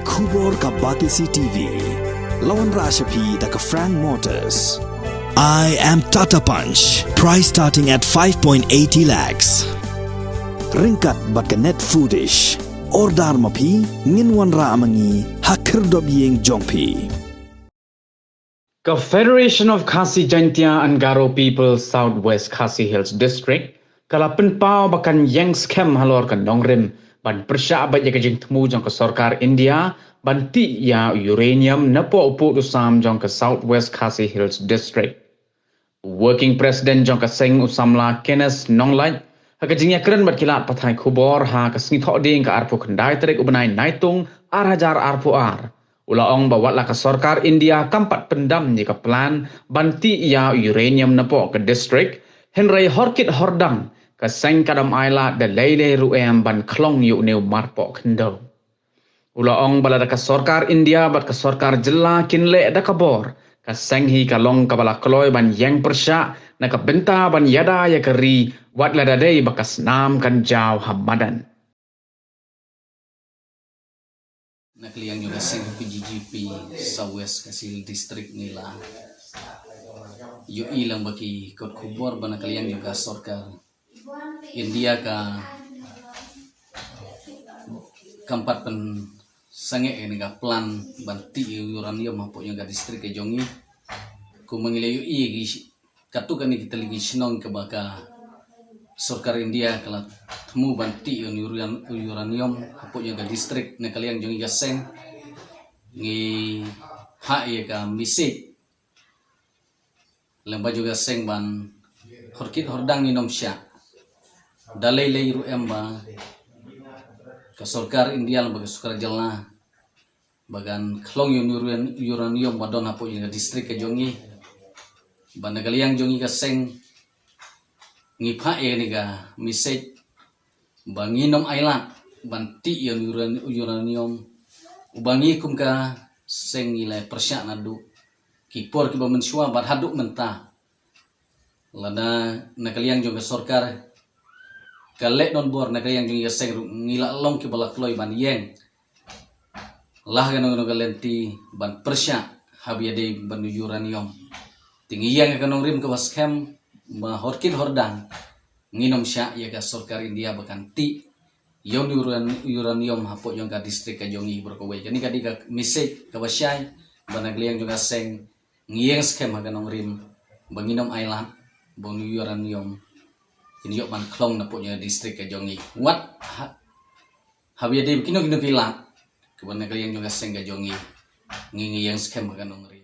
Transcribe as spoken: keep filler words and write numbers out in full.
Khubor ka Batesi T V. La wanrah sha phi da ka Frank Motors. I am Tata Punch. Price starting at five point eighty lakhs. Ryngkat bad ka Net Foodish. Order ma phi, ngin wanrah ma ngi ha khyrdop ïing jong phi. Ka Federation of Khasi Jaintia and Garo People South West Khasi Hills District ka la pynpaw ba kan ïeng skhem halor ka nongrim ban pyrshah bad ïa ka jingthmu jong ka sorkar India ban tih ïa uranium napoh u pud u sam jong ka South West Khasi Hills District. Working President jong ka seng u samla Kenneth Nonglait ha ka jingïakren bad ki lad pathai khubor ha ka sngi Thohdieng ka arphew khyndai tarik u bnai Naitung ar hajar arphew ar. U la ong ba wat la ka sorkar India kam pat pyndam ïa ka plan ban tih ïa uranium napoh ka district, hynrei horkit hordang ka seng ka dam ai lad da lei lei ruh em ban khlong ïa une u marpoh khyndew. U la ong ba lada ka sorkar India bad ka sorkar jylla kin leh da ka bor, ka seng hi ka long kaba la kloi ban ïeng pyrshah na ka bynta ban ïada ïa ka ri wat lada dei ba ka snam kan jaw ha madan. Na ka liang jong ka seng P G G P South West Khasi Hills District ngi la ïohi lang ba ki kot khubor ba na ka liang jong ka sorkar India ka kam pat pynsangeh ïa kane ka plan ban tih ïa u uranium hapoh jong ka district ka jong ngi. Kumba ngi la ïohi, katto katne ki tylli ki shnong kaba ka sorkar India ka la thmu ban tih ïa u uran-, u uranium hapoh jong ka district, na ka liang jong ngi ka seng ngi phah ïa ka message lyngba jong ka seng ban horkit hordang, ngin ym shah da lei lei ruh em ba ka sorkar India lyngba ka sorkar jylla ba kan khlong ïa u uran-, uranium ba don hapoh jong ka district ka jong ngi. Ba na ka liang jong ngi ka seng ngi phah ïa kane ka message ba ngin ym ailad ban tih ïa u uran-, uranium uba ngi kum ka seng ngi la pyrshah naduh ki por kiba mynshuwa bad haduh mynta. Lada na ka liang jong ka sorkar ka leh donbor, na ka liang jong ngi ka seng ruh ngi la long kiba la kloi ban ïeng la ha kano kano ka lynti ban pyrshah haba ïadei bad u uranium. Te ngi ïeng ha ka nongrim kaba skhem ba horkit hordang ngin ym shah ïa ka sorkar India ba kan tih ïa u uran-, uranium hapoh jong ka district ka jong ngi baroh kawei. Kane ka dei ka message kaba shai ba na ka liang jong ka seng ngi ïeng skhem ha ka nongrim ba ngin ym ailad ba u uranium kin ïoh ban khlong napoh jong ka district ka jong ngi. Wat ha-, haba ïadei bad kino kino ki lad kaba na ka liang jong ka seng ka jong ngi, ngi ngi ïeng skhem ha ka nongrim.